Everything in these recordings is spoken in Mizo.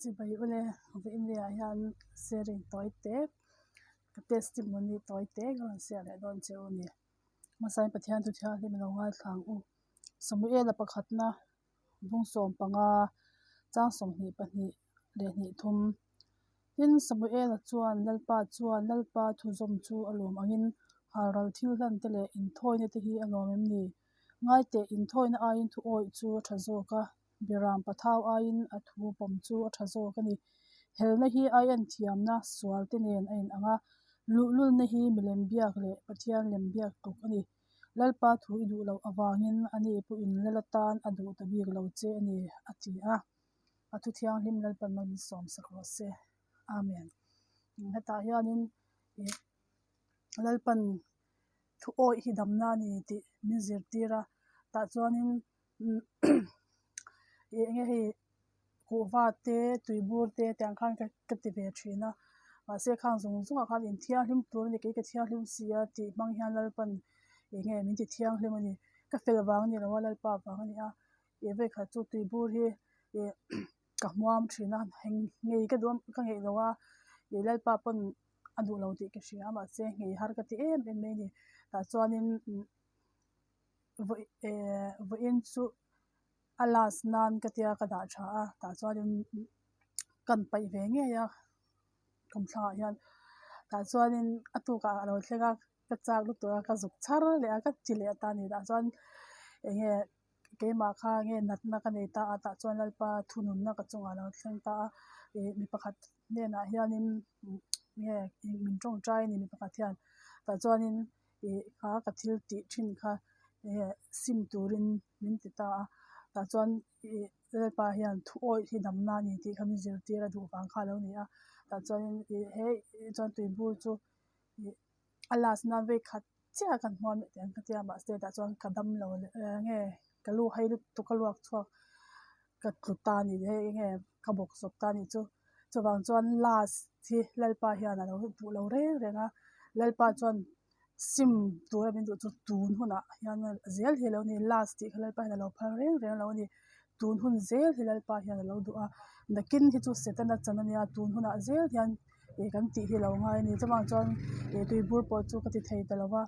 Chibai ule vawiin hian sharing tawi te ka testimony tawi te ka rawn share leh dawn che u a ni. Hmasain Pathian thu thianghlim a lo ngaithla ang u. Samuela pakhatna bung 15 chang 22 leh hnih thum. Tin, Samuela chuan Lalpa chuan Lalpa thu zawm chu a lawm angin halral thil hlan te leh inthawina te hi a lawm em ni? Ngaiteh inthawina aiin thu awih chu a tha zawk a. Biram pathau aiin a thu pawm chu a tha zawk a ni. Helna hi aian thiamna sual te nen a inang a, luhlulna hi milem biak leh Pathian lem biak tluk a ni. Lalpa thu i duh loh avangin ani pawhin lal atan a duh ta bik lo che a ni, a ti a. A thu thianghlim Lalpan mal min sawmsak rawh se. Amen. Hetah hianin ih Lalpan thu awih hi damna a ni tih min zirtir a, tah chuanin ih eng nge hei kuhva te tuibur te tiang khan ka ka ti ve thin a mahse khang zawng zawngah khan inthianghlim tur a ni kei ka thianghlim si a tih hmang hian Lalpan eng nge min ti thianghlim a ni ka fel vang a ni lo a Lalpa vang a ni a ih vawikhat chu tuibur hi ih ka hmuam thin a heng ngei ka duh a ka ngeih lo a ih Lalpa pawn a duh lo tih ka hria a mahse nghei har ka ti em em mai a ni tah chuanin vawi eh vawiin chu a last nan ka tia ka dah tha a tah chuanin kan paih ve ngei a kawmthlangah hian tah chuanin a tukah a lo thleng a ka chak lutuk a ka zuk chhar leh a ka ti leh ta a ni tah chuan eng nge keimah kha nge natna ka nei ta a tah chuan Lalpa thununna ka chungah a lo thleng ta a ih mi pakhat hnenah hianin nge min tawngtai a ni mi pakhat hian tah chuanin. Ih kha ka thil tih thin kha eh sim turin min ti ta a tah chuan ih Lalpa hian thu awih hi damna a ni tih kha min zirtir a duh vang kha a lo ni a tah chuanin ih he chuan tuibur chu ih a last nan vei khat chiah kan hmuam leh teh ang ka tia mahse tah chuan ka dam lo leh eng nge ka lu hai lutuk a luak chhuak ka tlu ta a ni hei eng nge ka bawk sawp ta a nih chu chuvang chuan last hi Lalpa hian a lo duh lo reng reng a Lalpa chuan sim tura min duh chu tun hunah hian zel hi a lo ni last tih kha Lalpa hian a lo phal reng reng lo a ni tun hun zel hi Lalpa hian a lo duh a nakin hi chu Setana chan a nia tun hunah zel hian ih kan tih hi a lo ngai a ni chuvang chuan ih tuibur pawh chu ka ti thei ta lo va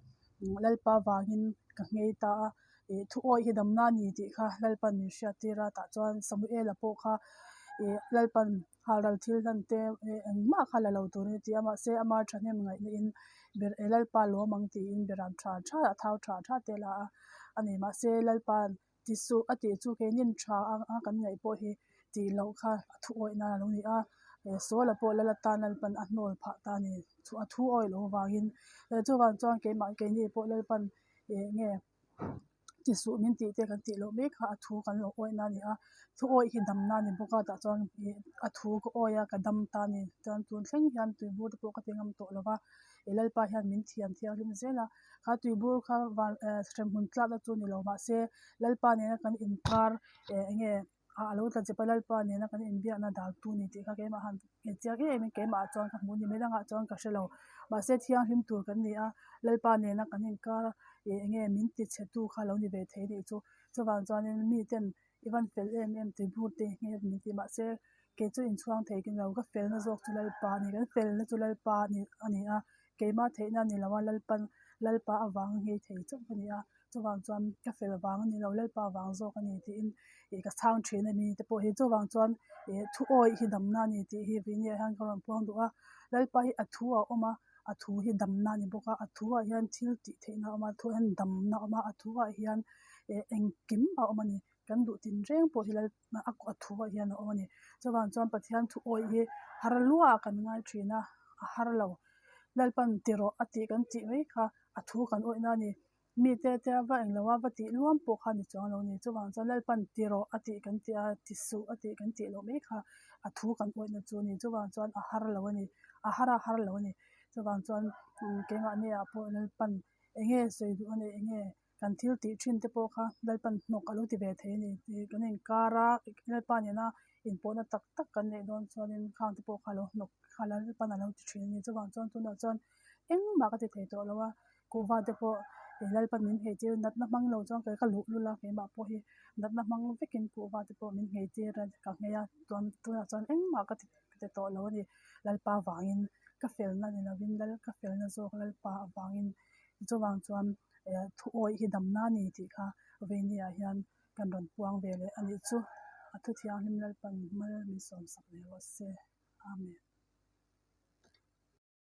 Lalpa vangin ka nghei ta a. Ih thu awih hi damna a ni tih kha Lalpan min hriat tir a tah chuan Samuela pawh kha ih Lalpan halral thil hlan te eh engmah kha la lo tur a ni ti a mahse ama thahnem ngaihna in ber eh Lalpa lawm ang tiin beram tha tha a thau tha tha te la a a ni mahse Lalpa'n ti suh a tih chu keinin tha anga kan ngaih pawh hi tih loh kha a thu awih nan a lo ni a eh Saula pawh lal atan Lalpan a hnawl phah ta a ni a thu awih loh avangin chuvang chuan keimah keini pawh Lalpan eng nge ti suh min tih te kan tih loh mek kha a thu kan lo awih na a ni a thu awih hi damna a ni bawk a tah chuan ih a thu ka awih a ka dam ta a ni chuan tun thleng hian tuibur te pawh ka ti ngam tawh lo va ih lalpa hian min thiam thianghlim zel a kha tuibur kha van eh hremhmun tlakna chu ni lo mahse lalpa nena kan inkar eh eng nge. ah a lo tla chep a Lalpa nena kan inbiakna dal tu ni tih kha keimah han inchiang em em in keimah ah chuan ka hmu a ni midangah chuan ka hre lo mahse thianghlim tur kan ni a Lalpa nena kan inkar ih eng nge min ti chhe tu kha lo ni ve thei nih chu chuvang chuanin miten i van fel em em tui bur te nge min ti mahse kei chu inchhuang thei ka ni lo ka felna zawk chu Lalpa a ni kan felna chu Lalpa a ni a ni a keimah theihna a ni lo a Lalpan Lalpa avanga nghei thei chauh ka ni a. Chuvang chuan ka fel vang a ni lo, Lalpa vang zawk a ni tiin ih ka chhang thin a mi te pawh hi. Chuvang chuan ih thu awih hi damna a ni tih hi vini ah hian ka rawn puang duh a. Lalpa hi a thu a awm a, a thu hi damna a ni bawk a, a thu ah hian thil tih theihna a awm a, a thu ah hian damna a awm a, a thu ah hian ih engkim a awm a ni. Kan duh tin reng pawh hi Lalpa a thu ah hian a awm a ni. Chuvang chuan Pathian thu awih hi har luah kan ngai thin a, a har lo. Lalpan ti rawh a tih kan tih mai kha a thu kan awihna a ni. Mi te te a va englo a va tih luam pawh kha ni chuang lo a ni. Chuvang chuan Lalpan ti rawh a tih kan tih a, ti suh a tih kan tih loh mai kha a thu kan awihna chu a ni. Chuvang chuan a har lo a ni, a har a har lo a ni. Chuvang chuan keimahni ah pawh Lalpan eng nge sawi duh a neih eng nge kan thil tih thin te pawh kha Lalpan hnawk a lo ti ve thei a ni. Kan inkar a Lalpa nena inpawhna tak tak kan neih dawn chuanin khang te pawh kha a lo hnawk kha Lalpan a lo ti thin a ni. Chuvang chuan tunah chuan engmah ka ti thei tawh lo a. Kuhva te pawh Lalpan min nghei tir natna hmang lo chuan kei ka luh lul a keimah pawh hi natna hmang vekin kuhva te pawh min nghei tir a ka nghei a chuan tunah chuan engmah ka ti ti tawh lo a ni. Lalpa vangin ka felna ni lovin lal ka felna zawk Lalpa avangin chuvang chuan eh thu awih hi damna a ni tih kha Veinia hian kan rawn puang ve leh a nih chu. A thu thianghlim Lalpan mal min sawmsak leh rawh se. Amen.